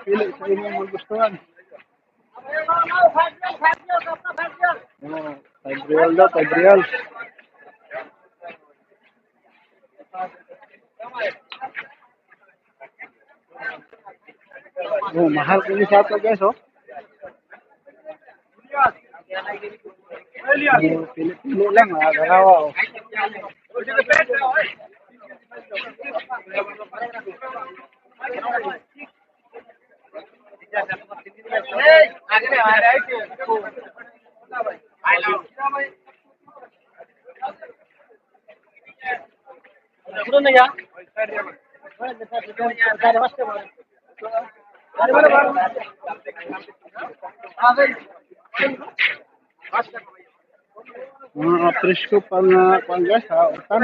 Pili sa imong magustuhan. Oh, 5 riyal daw, 5 riyal. Oh, mahal kini sa ato, guys, oh. Oh, pili-pili lang, ah, dalawa, oh. Mga presko pang pang, guys, ha, utan.